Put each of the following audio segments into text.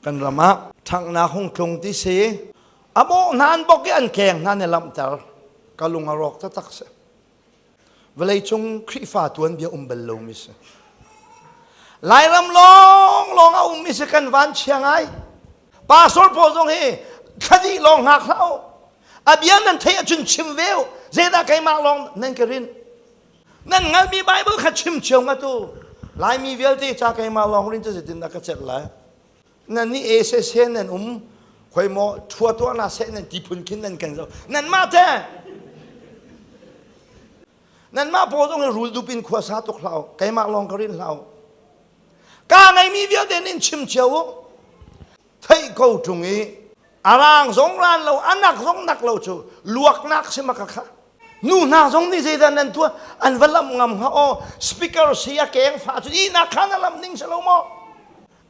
Kan ram ah ṭhanghnak hung tlung ti si. A bawh hna an bok i an keng hna nih lamhter. Ka lung a rawk taktak si. Vawleicung Khrihfa tuanbia um bal lomi si. Lairam lawnglawng a ummi si kan van chia ngai. Pastor pawl zong hi thla dih lawng hngak hlah u. A bia nan theih ahcun chim ve u. Zeidah keimah lawng nan ka rinh? Nan hngalhmi Bible kha chim cio ngat u. Laimi vialte ca keimah lawng rin cu zeitindah ka celh lai? Nan nih ASS nan um khoi maw thua tuah na seh nan ti phun khin nan kan zo. Nanmah te Nanmah pawl zong hi rul dup in khua sa tuk hlah u. Keimah lawng ka rin hlah u. Ka ngeimi vialte nin chim cio u. Theih ko ṭung i a rang zong ran lo, a nak zong nak lo cu luaknak si ma ka kha. Nu hna zong nih zeidah nan tuah an va lamh ngam hnga aw speaker si a keng fa cu ihnak khan a lamh ning si lo maw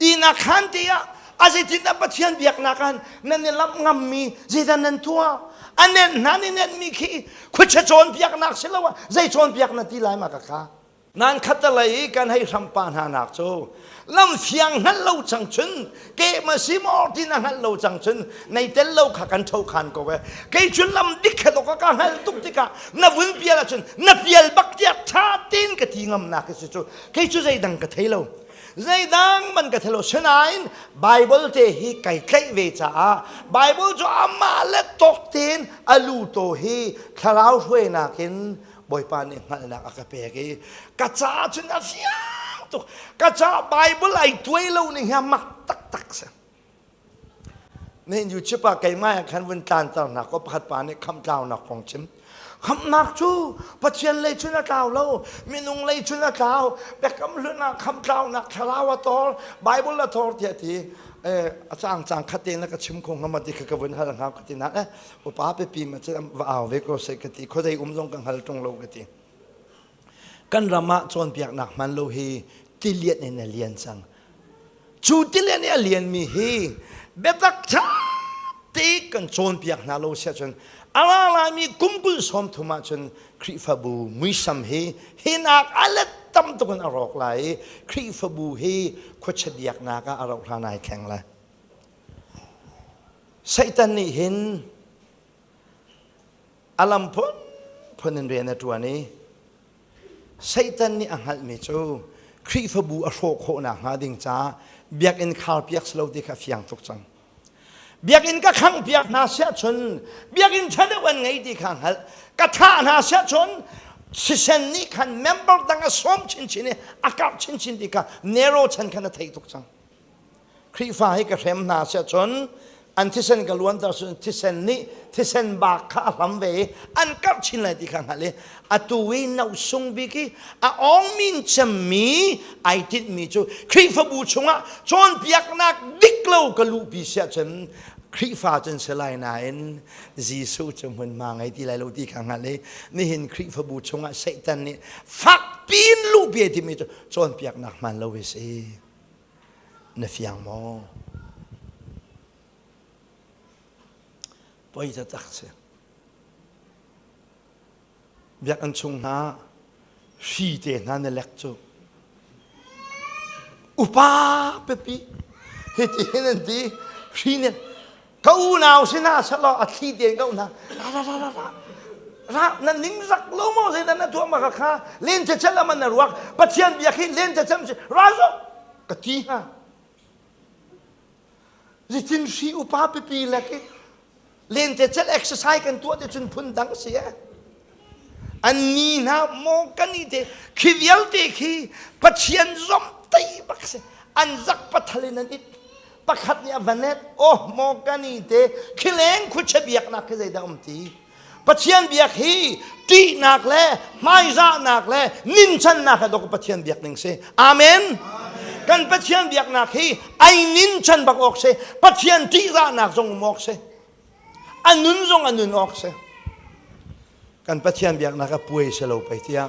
ihnak khan te ah a zeitindah Pathian biaknak ah nan i lamh ngammi zeidah nan tuah a nenh hna nih nenhmi khi khuachia cawnpiaknak si lo ah zei cawnpiak na ti lai ma ka kha Nan khatalei i kan hei hrampa hna nak cu lam fiang hngalh lo cang cun ke ma si maw ti na hngalh lo cang cun nei tel lo kha kan tho khan ko e kei cun lam dik kha ka ka hngal tuk tikah na vun pial ahcun na pial bak tiah tha tin ka ti ngam nak si cu kei cu zeidang ka thei lo zeidang man ka thei lo sinain Bible te hi kai tlaih ve caah Bible cu amah le tawk tein a lu to hi thlarau hruainak in Bawipa nih hngalhnak a ka pek i ka caah cun a fiang tuk ka caah Bible ai tuai lo ning hi a mak taktak si Nihin YouTube ah keimah ah khan vun tlanter hna ko pakhat pa nih khamh tlaunak kong chim khamhnak cu Pathian lei cun a tlau lo minung lei cun a tlau biakam hlun ah khamh tlaunak thlarau a tor Bible a tor tiah ti a cang cang khat te na ka chim kho hnga ma ti kha ka vun hal hnga ka ti na eh upa pipi ma cun va au ve ko seh ka ti khuazei um zong ka hngal ṭung lo ka ti kan ram ah cawnpiaknak hman lo hi tilian in a lian cang cu tilian i a lianmi hi biatak ṭha te kan cawnpiak hna lo siah cun a ra laimi kum kul sawm thum ah cun Khrihfabu muisam hi hinak a let tam tuk in a rawk lai i Khrihfabu hi khuachia biaknak ah a rauh hlan ai thleng lai Satan nih hin a lam phunphun in rian a ṭuan i Satan nih a hngalhmi cu Khrihfabu a hrawh khawh nakhnga ding caah biakinn kharpiak si lo ti kha a fiang tuk cang. Biakinn ka khanghpiak hna siah cun biakinn ṭha deuh an ngei ti kha hngalh. Ka thah hna siah cun sisen nih khan member dang a sawm chinchin i a karh chinchin ti kha Nero chan khan a theih tuk cang. Khrihfa hi ka hrem hna siah cun an thisen ka luanter cun thisen nih thisen bak kha a hlam ve i an karh chin lai ti kha hngalh i atu i nosung bik i a awngmin cemmi ai tinhmi cu Khrihfabu chungah cawnpiaknak dik lo ka luhpi siah cun Khrihfa cun si lai nain Jesuh cu hmunhma ngei ti lai lo ti kha hngalh i nihin Khrihfabu chungah Satan nih fakpi in luhpi ai timi cu cawnpiaknak hmaan lo hi si. Na fiang maw? Poi taktak si. Biakinn chung hna hri te hna na lek cu upa pipi hiti hin an ti hri nih ka unau sinah selaw a thli tein ka unau ra ra ra ra ra ra na ning zak lo maw zeidah na tuah ma ka kha len cecel aman na ruak pathian biak hi len cecel si ra zo ka ti hnga zitin hri upa pipi lek i len cecel exercise kan tuah te cun phun dang si e an ni hna maw kan i te khi vialte khi pathian zom tei bak si an zak pathal in an it pakhat nih a va net oh maw kan i te khileng khuachia biaknak khi zeidah um ti Pathian biak hi ṭihnak le hmaizahnak le ninchannak he dok Pathian biak ning si amen kan Pathian biaknak hi ai ninchan bak awk si Pathian ṭihzahnak zong um awk si a nun zong a nun awk si kan Pathian biaknak a puai si lo pei tiah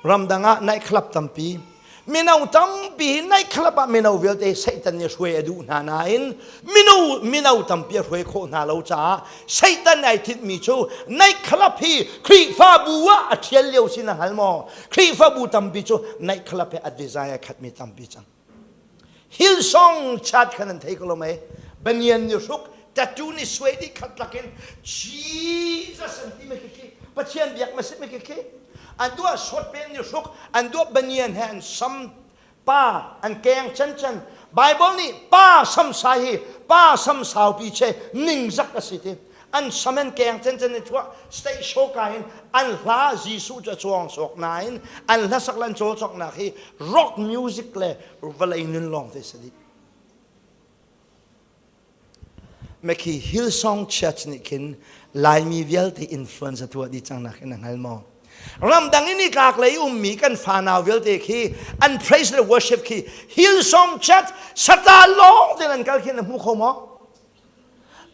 ramdang ah night club tampi mino tampi night club ah mino vialte Satan nih hruai a duh hna nain mino mino tampi a hruai khawh hna lo caah Satan ai tinhmi cu night club hi Khrihfabu ah a ṭhial lio si na hngal maw Khrihfabu tampi cu night club he a design a khatmi tampi cang. Hillsong chat khan an thei ko lo mei. Banyan ni hruk, tattoo ni suai dih khat lakin Jesus an ti me khi khi Pathian biak ma si me khi khi an duah short pen ni hruk, an duah banyan he an sam pa an keng chan chan Bible nih pa samsai hi pa sam saupi che ningzak a si ti an sam an keng chan chan i thuah state show ka in an hla Jesuh cu a chuang sawk nain an hla sak le an cawlcawknak hi rock music le vawlei nun lawng te si dih Mekhi Hillsong Church nih khin Laimi vialte influence a tuah dih cang nak in a hngal maw? Ramdang in nitlak lei ummi kan fanau vialte khi an praise le worship khi Hillsong Church sata lawng ten an kal khin na hmu kho maw?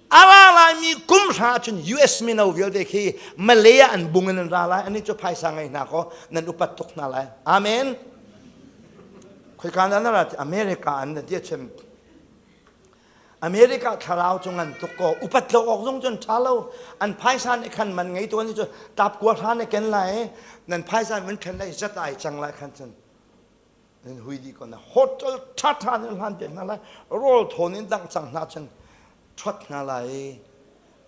A ra laimi kum hra cun US mino vialte khi Malay ah an bung in an ra lai. Ani cu phaisa ngei hna kaw nan upat tuk hna lai. Amen. Khoika na ra America an na dia chem America thlarau cu ngan tuk ko upat lo awk zong cun ṭha lo an phaisa nih khan man ngei tu an cu tap kua hra ne ken lai nan phaisa mun ṭhen lai zat ai cang lai khan cun nan hui di ko na hotel ṭha ṭha nan hlan piak hna lai rawl thawn in dangh cang hna cun ṭhuat hna lai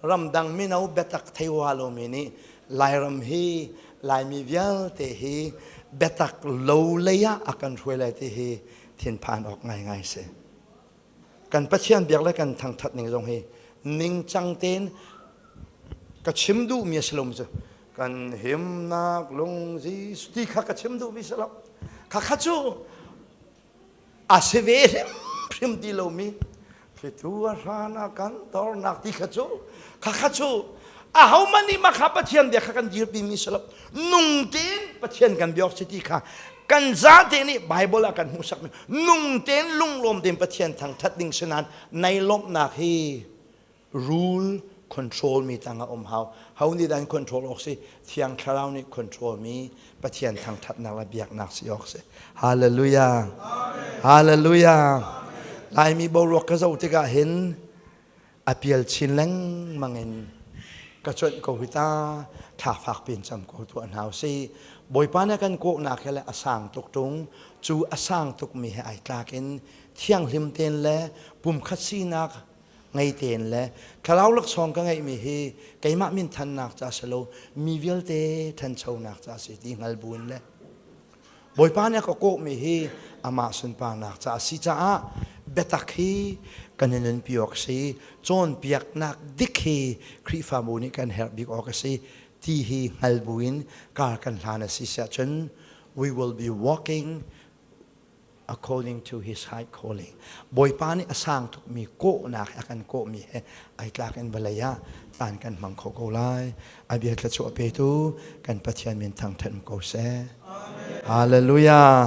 ramdang mino biatak thei wa lomi nih Lairam hi Laimi vialte hi biatak lo lei ah a kan hruai lai ti hi thinphan awk ngaingai si. Kan Pathian biak le kan thangthat ning zong hi ningcang tein ka chim duhmi a si lo cu kan himnak lung Jesuh ti kha ka chim duhmi si lo. Kha kha cu a si ve hrimhrim ti lomi thlitu a hran a kan tornak ti kha cu kha kha cu ahohmanh nih mah kha Pathian bia kha kan dirpi mi si lo nung tein Pathian kan biak si ti kha kan zate nih Bible ah kan hmuhsak mi nung tein lunglawm tein Pathian thangthat ding si nain nai lawmhnak hi rule control mi tang a um hau ho nih dan control awk si thiang thlarau nih control mi pathian thangthatnak le biaknak si awk si hallelujah hallelujah laimi boruak ka zoh tikah hin a pial chin lengmang in ka cuanh ko hi ta thla fak pin cam ko tuah hna si bawipa nih kan kawhnak he le a sang tuk tung cu a sang tuk mi he ai tlak in thianghlim ten le pumkhat sinak ngei tein le thlarau laksawng ka ngeihmi hi keimah minthannak ca si lo mi vialte ṭhanchonak ca si ti hngal buin le Bawipa nih a ka kawhmi hi amah sunparnak ca a si caah biatak hi kan i nunpi awk a si cawnpiaknak dik hi Khrihfabu nih kan herh bik awk a si ti hi hngal buin kar kan hlan a si siah cun we will be walking according to his high calling. Bawipa nih a sang tukmi kawhnak a kan kawhmi he ai tlak in vawlei ah caan kan hmang kho ko lai. A bia thluachuah petu kan Pathian min thangṭhat ko seh. Hallelujah.